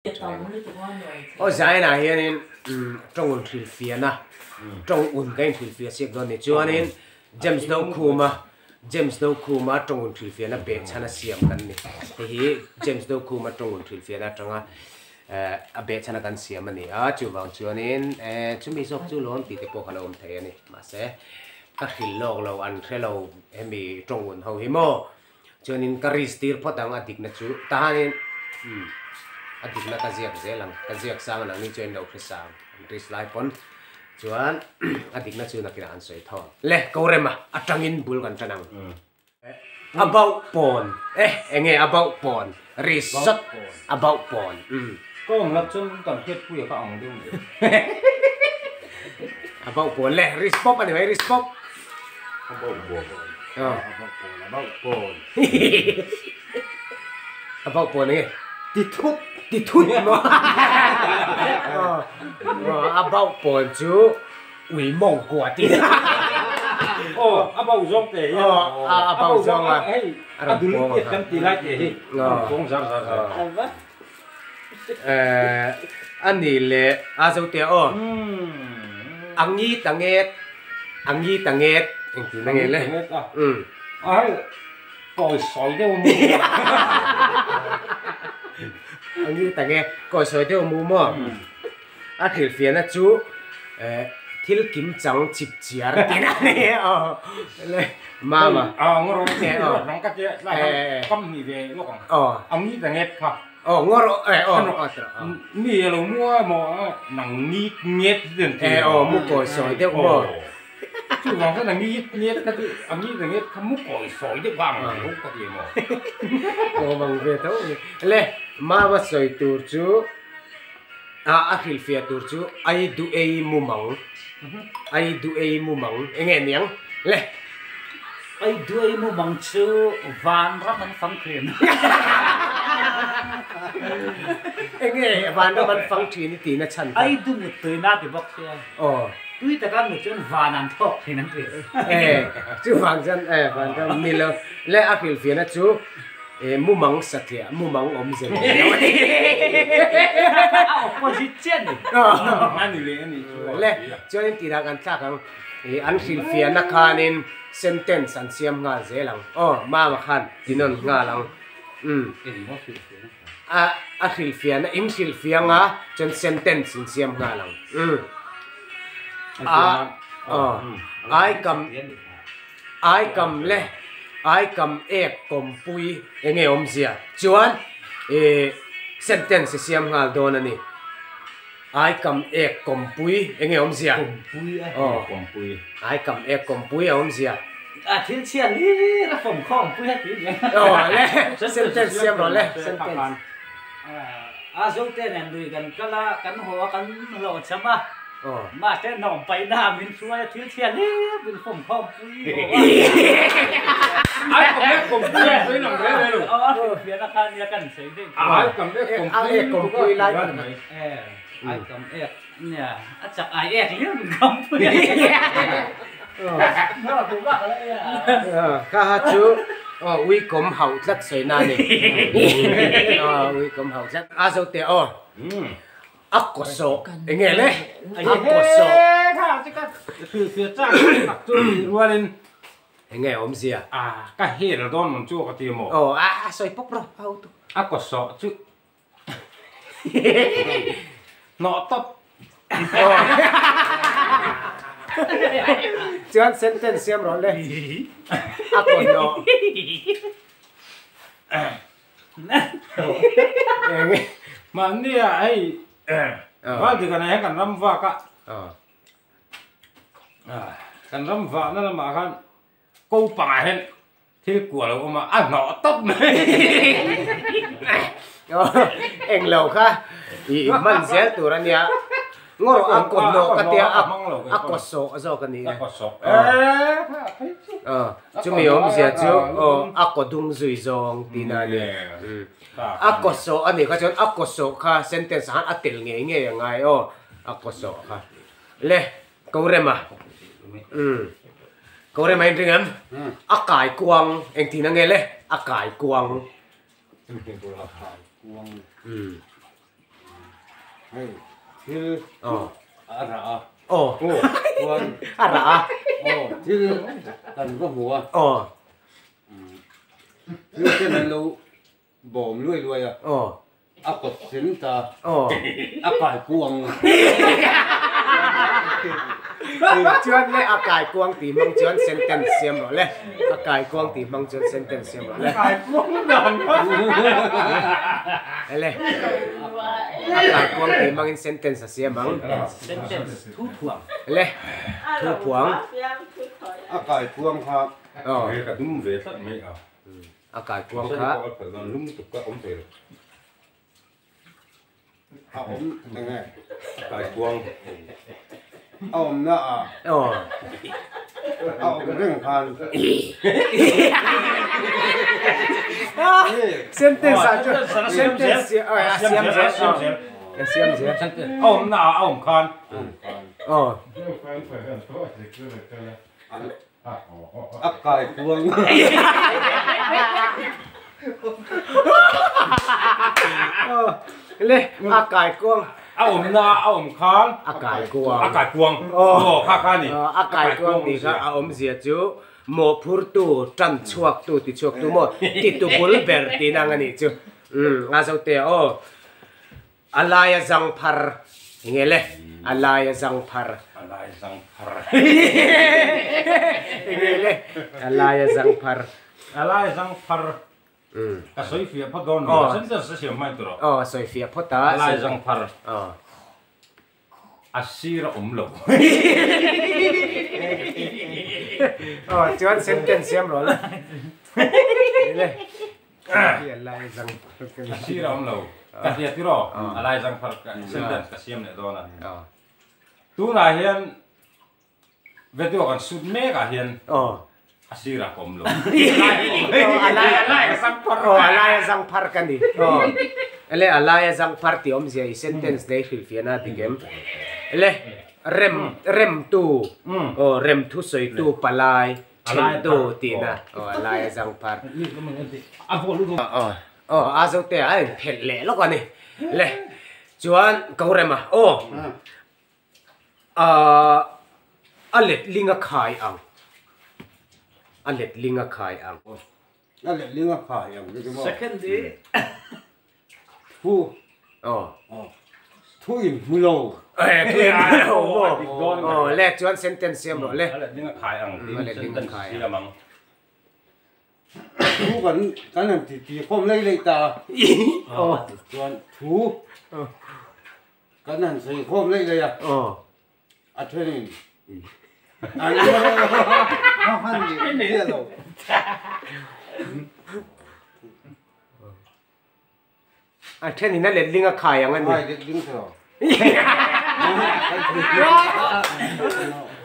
Aw Zion-ah hianin tawng un hrilhfiahna, tawng un ka inhrilhfiah siak dawn a ni. Chuanin James Dokhuma, James Dokhuma tawng un hrilhfiahna behchhan a siam kan ni. Hei hi James Dokhuma tawng un hrilhfiahna atanga a behchhana kan siam a ni a, chuvang chuanin chumi zawk chu lawm tih te pawh kha la awm thei a ni. Mahse ka hrilh lawk lo, an hre lo hemi tawng un ho hi maw? Chuanin ka risk tir phawt ang a dikna chu tahanin umm a dikna ka ziak zel ang ka ziak sang nang ni chuan lo hre sang an risk lai pawn chuan a dikna chu nakinah an sawi tho ang. Le ko rema atangin bul kan tan ang a bauh pawn eh enge a bauh pawn risk zat a bauh pawn umm. Ka awm lat chuan kan hriatpuia ka ang deuh mai. A bauh pawn le risk pawp a ni mai risk pawp. A bauh pawn. A bauh pawn a bauh pawn. A bauh pawn enge? Ti thut ti thut maw? A bauh pawn chu ui mawng kua ti. Aw a bauh zawng te hi. Aw a bauh zawng a. Hei a dul tiat kan ti lai te hi. A pawng zar zar zar. A ni le a zo te aw a ngi ta nget a ngi ta nget engtin a nge le umm a hei kawi sawi deuh mu a ngi ta nge kawi sawi deuh mu maw a hrilhfiahna chu thil kim chang chip chiar tih a ni aw le mama a ngaw rawng ka tia tlai kam hnih ve lawk ang a ngi ta nget kha. Aw ngaw rawh eh aw aw tawh aw. Mi a lo mu a maw nang ngit nget den ti. Eh aw mu kawi sawi deuh maw. Chuvang chuan a ngit nget ka ti a ngit a nget kha mu kawi sawi deuh vang ang tho ka ti maw. Aw mang ve tho ni. Le mama sawi tur chu a a hrilhfiah tur chu ai duh ei mu mang ai duh ei mu mang enge niang le. Ai duai mu mang chu vanram an fang thin. Enge vanram an fang thin i tihna chhan kha? Ai du mut tuina ti bawk sia. Aw. Tui taka mut chuan van an thawk thin an ti. E, chuvang chuan e vanram ni lo le a hrilhfiahna chu e mumang satliah mumang awmze nei lo a ni. A opposite chiah ni. A ni leh a nih chu. Le chuanin tihdan kan thlak ang. Ih an hrilhfiahna khanin sentence an siam nghal zel ang. Aw, mama khan ti nawn nghal ang. Umm. A a hrilhfiahna in hrilhfiang a chuan sentence in siam nghal ang. Umm. A aw ai kam ai kam le ai kam ek kawmpui enge awmzia chuan ih sentence i siam nghal dawn a ni. Ai kam ek kawmpui enge awmzia? Kawmpui a Aw. Kawmpui. Ai kam ek kawmpui a awmzia. A thil chhia lir a fawm khawmpui a ti nia. Aw le, sentence siam rawh le, sentence. A zo te nen lui kan kal a, kan haw a, kan hlawh cham a. Aw. Mahse hnawm paihna ah min hruai a, thil chhia lir min fawm khawmpui haw a. Ai kam ek kawmpui a sawi lang rel rel lo. Aw a hrilhfiahna kha nia kan sawi daih. Ai kam ek kawmpui Ek kawmpui lai a ni mai. Ai kam ek nia a chak ai ek liam min kam pui a Kha ha chu aw ui kawm hauh tlat sawi na ni aw ui kawm hauh tlat a zo teh aw a kaw sawh enge le a kaw sawh enge awmzia a ka hel dawn ang chu ka ti maw aw a sawi pawp rawh a hotu a kaw sawh chu Hnawh tawp. Chuan sentence siam rawh le. A kaw hnawh. Mahni ah hei Valdik a nei hian kan ram vak a. Kan ram vahna lamah khan ko pangah hian Thil kuah lo awm a, a hnawh tawp mai. Eng lo kha i hman zel tur a nia. Ngaw rawh a kaw hnawh ka tia a kaw sawh zawk a ni e. A kaw sawh. Chumi awmzia chu a kaw dung zui zawng tihna a ni. A kaw sawh a nih kha chuan a kaw sawh kha sentence ah khan a tel ngei ngei a ngai aw a kaw sawh kha. Le Ko rem a umm ko rem a inring em a kai kuang engtin a nge le a kai kuang umm. Hei thil a rah a. Aw. Chuan a rah a. Aw thil kan va hmu a. Aw. Thil ten an lo bawm luai luai a. Aw. A kawt sen ta. Aw. A kai kuang. Chuan le a kai kuang tih hmang chuan sentence siam rawh le. A kai kuang tih hmang chuan sentence siam rawh le. Kai kuang dan. Le. A kai kuang tih hmangin sentence a siam ang. Sentence thu phuang. Le. Thu phuang. A kai kuang kha. Aw. Ka dum ve tlat mai a. A kai kuang kha. Lum tuk ka awm thei lo. A awm eng nge? A kai kuang. A awmna ah. Aw. A awm reng khan. Sentence ah chuan sentence a siam zel. A siam zel. A awmna ah a awm khan. Aw. A kai kuang. Le a kai kuang. A awmna a awm khan. A kai kuang. A kai kuang. Aw kha kha ni. A kai kuang tih kha a awmzia chu mawhphurtu, tan chhuaktu ti chhuaktu maw titu bul ber tih nang a nih chu. Umm a zo te aw. A laia zang phar enge le? A laia zang phar. A laia zang phar. Enge le? A laia zang phar. A laia zang phar. Ka sawi fiah phawt dawn lo. Sentence a siam hmain tur aw. Aw, sawi fiah phawt a. A laia zang phar. Aw. A sir a awm lo. Aw, chuan sentence siam rawh la. Enge le? A sir a awm lo. Ka hria tiraw? A lai zang phar sentence ka siam leh dawn a. Tunah hian video kan shoot mek ah hian a sir ah ka awm lo. A lai a zang phar. Aw, a lai a zang phar ka ni. Aw, ele a lai a zang phar tih awmzia i sentence nei hrilhfiahna a ti kem. Ele rem rem tu aw rem thusawi tu palai Thentu tihna aw a lai a zang phar. Aw a zo te a in phelh leh lawk a ni. Le chuan ko rem a aw a let ling a khai ang a let ling a khai ang. A let ling a khai ang chu maw. Second hi Thu aw thu in hmu lo. Thu in hmu lo maw? Aw le chuan sentence siam rawh le. A let ding a khai ang tiin sentence siam ang. Thu kan kan han ti ti khawm lei lei ta. Aw chuan thu kan han sawi khawm lei lei a. Aw A thenin an han ni lo. A thenin a letling a khai ang a ni. Khai letling thei lo.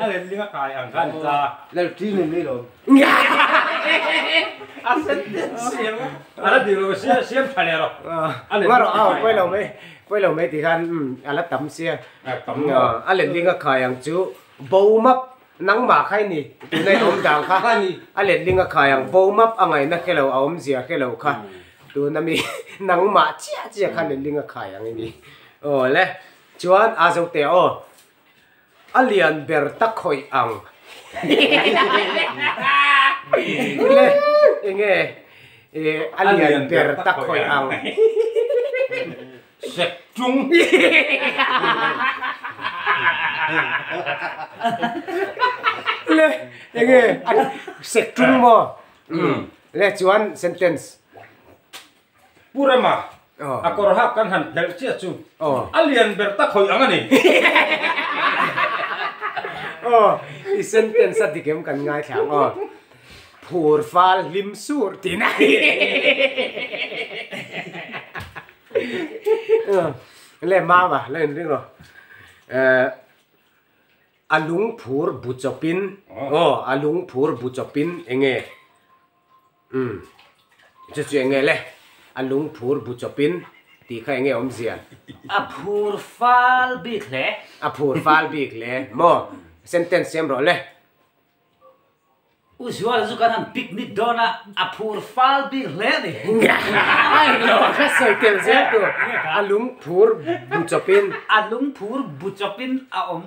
A letling a khai ang kha ni ta. Lalṭin in nei lo. A sentence siam a la dik lo siam tha leh rawh. Nga rawh a pawi lo mai pawi lo mai ti khan a la tam sia. A letling a khai ang chu bo map Nangmah kha i ni, tuna i awm dan kha a letling a khai ang, bo map a ngaihna hre lo, a awmzia hre lo kha tuna mi nangmah chiah chiah kha letling a khai ang i ni. Aw le, chuan a zo teh aw, a lian ber ta khawih ang. Le, enge a lian ber ta khawih ang. Sek tung. Le enge sek tung maw? Le chuan sentence. Pu Rama, a kawr hak kan han phelh chiah chu a lian ber ta khawih ang a ni. Aw, i sentence a dik em kan ngaithla ang aw. Phur fal hlim sur tihna. Le mama la in ring rawh a lung phur bu chawpin aw a lung phur bu chawpin enge um chu chu enge le a lung phur bu chawpin tih kha enge awmzia a phur fal bik hle a phur fal bik hle maw sentence siam rawh le. U Zuala chu kan han picnic dawn a, a phur fal bik hle a ni. Ai lo, ka sawi tel zel tur. A lung phur bu chawpin. A lung phur bu chawpin a awm.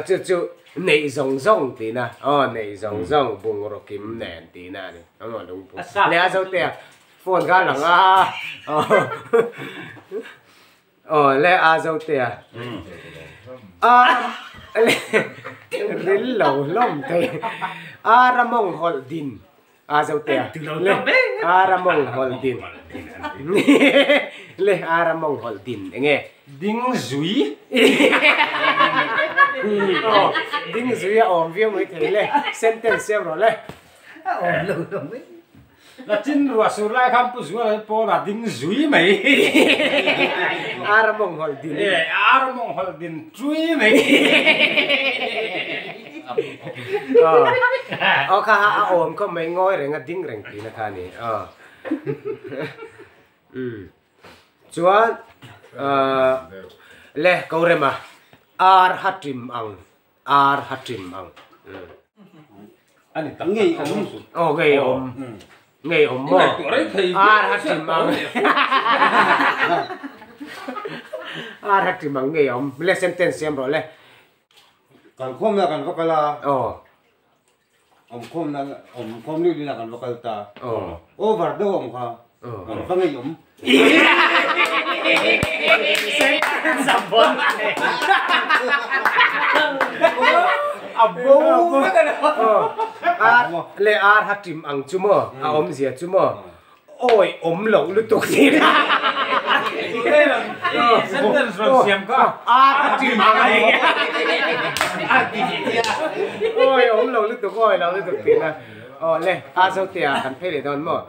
Chu chu neih zawng zawng tihna, aw neih zawng zawng bungraw kim nen tihna a ni. A lung phur. Leh a zote a phone kha a lang a. Aw le a zo te a. A ril lo hlawm thei. A ramawng hawlh din a zo te a. Le a ramawng hawlh din. Le a ramawng hawlh din enge. Ding zui. Aw ding zui a awm viau mai thei le. Sentence siam rawh le. A awm lo hlawm mai. Lachin ruah sur lai khan Pu Zuala hi pawn a ding zui mai. Ar a mawng hawlh din. E, ar a mawng hawlh din chui mai. Aw, aw kha a awm khawp mai ngawi reng a ding reng tihna kha a ni. Aw. Umm. Chuan, le ko rem a, ar ha ṭim ang Ar ha ṭim ang. Ani tak tak kha lung sut. Aw ngei awm. Ngei awm maw? Ar ha ṭim ang. Ar ha ṭim ang ngei awm. Le sentence siam rawh le. Kan khawmna kan va kal a. Aw. Awm khawmna awm khawm luih luihna kan va kal ta. Aw. Over deuh awm kha. Aw. Kan va ngei awm. Sentence a bon. A bo vek a ni. Aw. Ar leh ar ha ṭim ang chu maw? A awmzia chu maw? Awi awm loh lutuk tih na. Sentence rawn siam kha. Ar a ṭim ang a ni. Awi awm loh lutuk, awi loh lutuk tih na. Aw le, a Zotea kan phei leh dawn maw?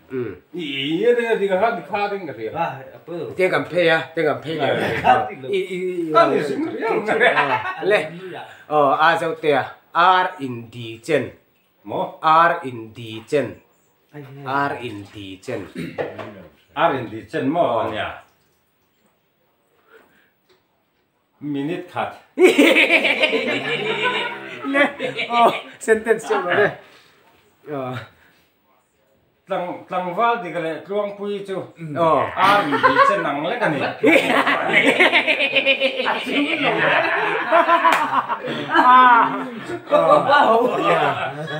Umm. I i a dik a kha kha ding ka hria. Tiang kan phei a, tiang kan phei leh. I i le, aw a Zotea ar in di chen. Maw? Ar in di chen. Ar in di chen. Ar in di chen maw a nia? Minute khat. Le, aw, sentence chiah maw le. Aw. Tlang, tlangval dik leh tluangpui chu ar in di chen ang lek a ni.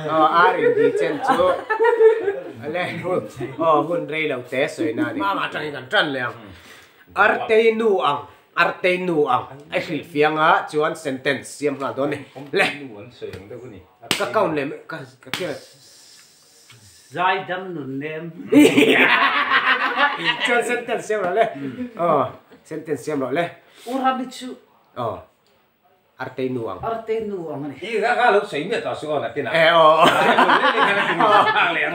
Aw, ar in di chen chu le aw hun rei lo te sawi na a ni. Mama atangin kan tan leh ang. Artei nu ang, artei nu ang a hrilh fiang a chuan sentence siam nghal dawn a ni. Le, ka count leh ka ka. Zaidam nun nem. Chuan sentence siam rawh le. Aw, sentence siam rawh le. U Rami chu. Aw, Artei nu ang. Artei nu ang a ni. I ka ka lo sawi miah tawh suh aw nakin ah. E aw.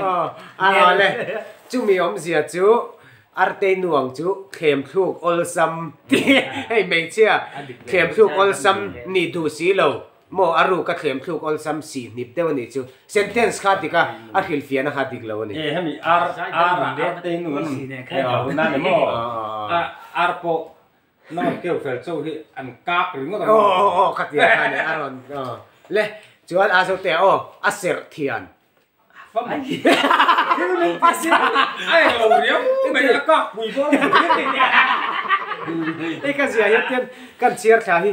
Aw, aw le. Chumi awmzia chu Artei nu ang chu thlem thluk awlsam tih hei hmeichhia thlem thluk awlsam nih duh si lo. Maw a ruk a thlem thluk awlsam sih hnip deuh a nih chu. Sentence kha dik a, a hrilhfiahna kha dik lo a ni. E hemi ar ar ah ar te nu an awm na ni maw? A ar pawh nawn keu fel cho hi an kak ringawt ang maw? Aw aw khatia kha ni a rawn aw le chuan a zo te aw a serh thian. Fam a eng lo riau mai a kak pui dawn Hei ka zia hian tian kan chhiar thla hi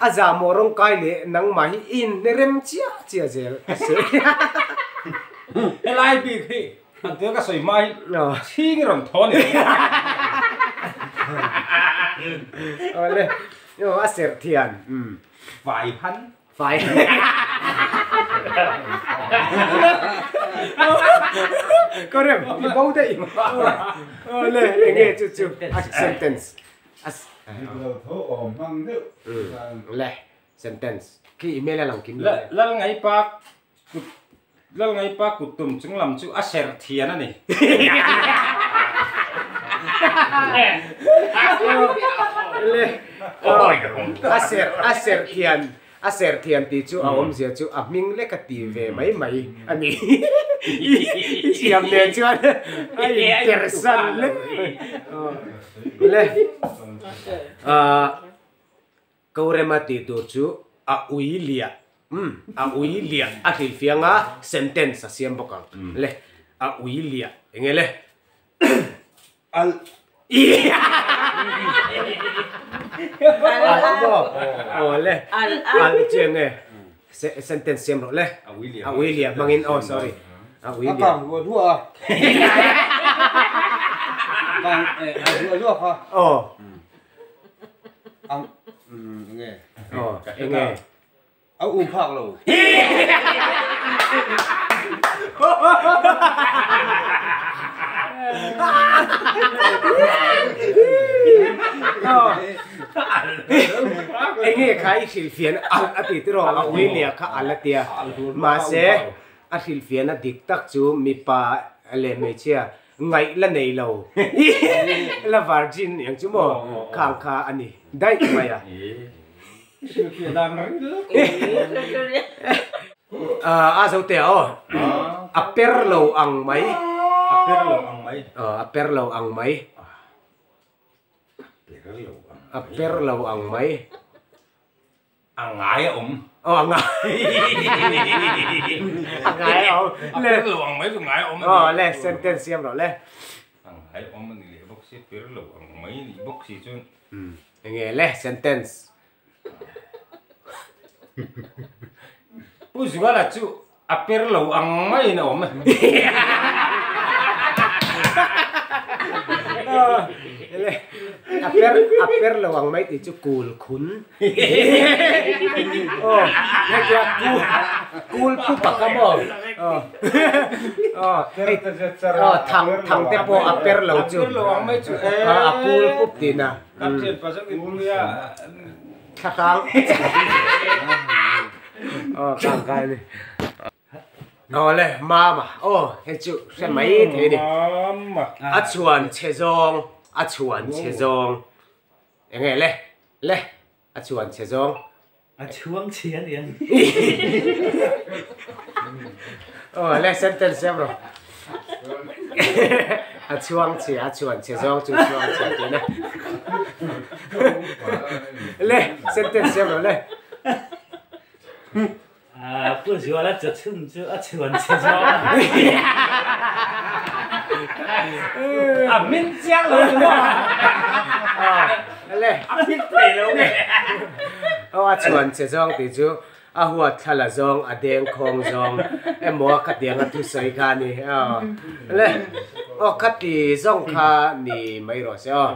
a za maw rawng kai leh nangmah hi in rem chiah chiah zel a se. Helai bik hi an tia ka sawi hma hi chhing i rawn thaw ni. Awle a serh thian. Vai han. Fai. Ko rem, i bo daih. Le, enge chu chu a sentence. Dik lo tho awm hmang deuh. Le, sentence. Khi email a lang kim lo le. Lal ngai pa kut Lal ngai pa kut tum chung lam chu a serh thian a ni. Le, a serh a serh thian. A ser thiam tih chu a awmzia chu a hming lek a ti ve mai mai a ni. I thiam nen chuan a inpersan lek mai. Le, Korema tih tur chu a ui liah. Umm a ui liah a hrilhfiah anga sentence a siam bawk ang. Le a ui liah enge le? Al. Al maw? Aw le. Al chu enge? Sentence siam rawh le. A ui liah hmangin aw sorry. A ui liah. A kang hluah hluah a. Kang a hluah hluah kha. Aw. Ang enge? Aw enge? A um phak lo. Enge kha i hrilhfian alh a ti tiraw a ui nia kha alh a tia mahse a hrilhfiana dik tak chu mipa leh hmeichhia ngaih la nei lo la virgin ang chu maw khang kha a ni daih mai a. A zo te aw a per lo ang mai a per lo ang mai a per lo ang mai a per lo ang mai a ngai a awm aw a ngai a ngai a awm a per lo ang mai chu ngai a awm a ni aw le sentence siam rawh le a ngai a awm a ni leh bawk si per lo ang mai ni bawk si chuan Enge le sentence. Pu Zuala chu a per lo ang maiin a awm. A per a per lo ang mai tih chu kul khun. Aw hetia kul kul pu paka maw. Aw thang thang te pawh a per lo chu. A kul pup tihna. Kan thian pa zauh in puia thla kang aw kang kai ni aw le mama aw hei chu hre mai thei ni a chhuan chhe zawng a chhuan chhe zawng enge le le a chhuan chhe zawng a chhuang chhe a ni ang aw le sentence siam rawh a chhuang chhe a chhuan chhe zawng chu chhuang chhe tih na le sentence siam rawh le a pu zuala chaw chhun chu a chhuan chhe zawng a min chiang lo ni maw le a min thei lo nge aw a chhuan chhe zawng tih chu a huat thla la zawng a deng khawng zawng emaw a khatiang a thusawi kha a ni aw le aw khati zawng kha ni mai rawh se aw.